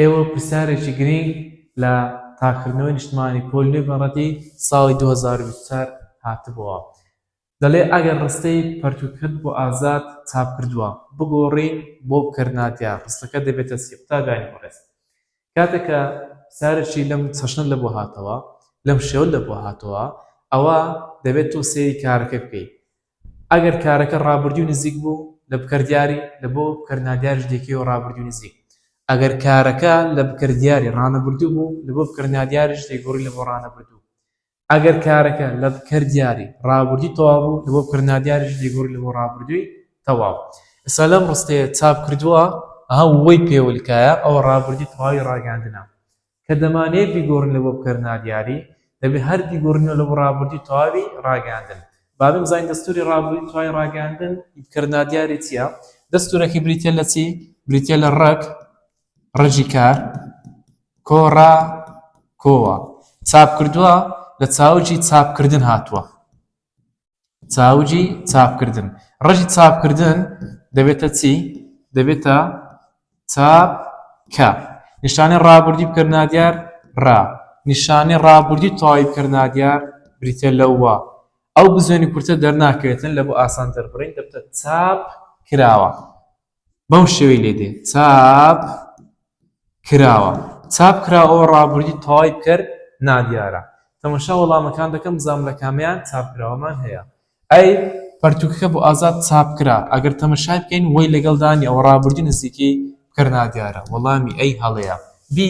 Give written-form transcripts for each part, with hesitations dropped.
ئێوە پرسیارێکی گرینگ لە تاقیکردنەوەی نیشتمانی پۆلی نوێی بنەڕەتی ساڵی 2024 هاتبۆوە. دەڵێ ئەگەر ڕستەی پەرتووکەکەت بۆ ئازاد چاپ کردووە بگۆڕین بۆ بکەر نادیار ڕستەکە دەبێتە چی؟ قوتابیانی بەڕێز کاتێک کە پرسیارێکی لەم چەشنە لە بۆ هاتەوە لەم شێوە لە بۆ هاتەوە ئەوە دەبێت تۆ سەیری کارەکە بکەیت ئەگەر کارەکە ڕابردووی نزیک بوو لە بکەر دیاری لە بۆ بکەر نادیاریش دەیکەیەوە ڕابردووی نزیک ئەگەر کارەکە لە بکەر دیاری ڕانەبردوو بوو لە بۆ بکەر نادیاریش دەیگۆڕی لە بۆ ڕانەبردوو ئەگەر کارەکە لە بکەر دیاری ڕابردووی تەواو بوو لە بۆ بکەر نادیاریش دەیگۆڕی لە بۆ ڕابردووی تەواو ئێستا لەم ڕستەیە چاپ کردووە ئەها وەی پێوەلکایە ئەوە ڕابردووی تەواوی ڕاگەیاندنە کە دەمانەوێت بیگۆڕین لە بۆ بکەر نادیاری، دەبێت هەر بیگۆڕینەوە لە بۆ ڕابردووی تەواوی ڕاگەیاندن. با بزانین دەستووری ڕابردووی تەواوی ڕاگەیاندن ی بکەر نادیاری چییە؟ دەستوورەکەی بریتییە لە چی؟ بریتییە لە ڕەگ، ڕەگی کار، کۆ ڕا، کۆوە. چاپکردووە لە چاوگی چاپکردن هاتووە. چاوگی چاپکردن ڕەگی چاپکردن دەبێتە چی؟ دەبێتە چاپ کە نیشانەی ڕابردووی بکەر نادیار ڕا نیشانەی ڕابردووی تەواوی بکەر نادیار بریتە لە وە ئەو بزوێنی کورتە دەرناکەوێتن لە بۆ ئاسان دەربڕین دەبتە چاپ کراوە بەم شێوەی لێ دێ چاپ کراوە چاپ کراوە ئەوە ڕابردووی تەواوی بکەر نادیارە تەمەشا وەڵامەکان دەکەم بزانم لە کامیان چاپ کراوەمان هەیە ئەی پەرتوکەکە بۆ ئازاد چاپ کرا ئەگەر تەمەشای بکەین وەی لەگەڵدا نیە ئەوە ڕابردووی نزیکی بکەر نادیارە وەڵامی ئەی هەڵەیە بی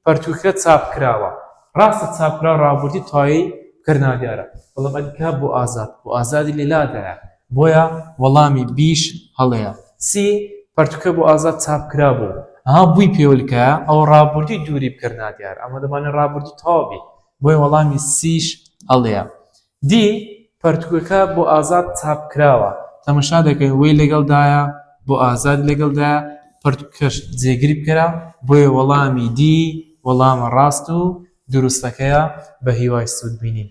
پەرتوکەکە چاپ کراوە ڕاستە چاپ کراوە ڕابردووی تەواوی بکەر نادیارە بەڵام ئەدی کا بۆ ئازاد بۆ ئازادی لێ لادایە بۆیە وەڵامی بیش هەڵەیە سی پەرتوکە بۆ ئازاد چاپ کرابوو ئەها بووی پێولکایە ئەوە ڕابردووی دووری بکەر نادیارە ئەمە دەمانێ ڕابردووی تەواو بی بۆیە وەڵامی سیش هەڵەیە دی پەرتوکەکە بۆ ئازاد چاپ کراوە تەمەشا دەکەین وەی لەگەڵدایە بۆ ئازاد لەگەڵدایە پەرتوکەکەش جێگری بکەرە بۆیە وەڵامی دی وەڵامە ڕاست و دروستەکەیە بە هیوای سوود بینین.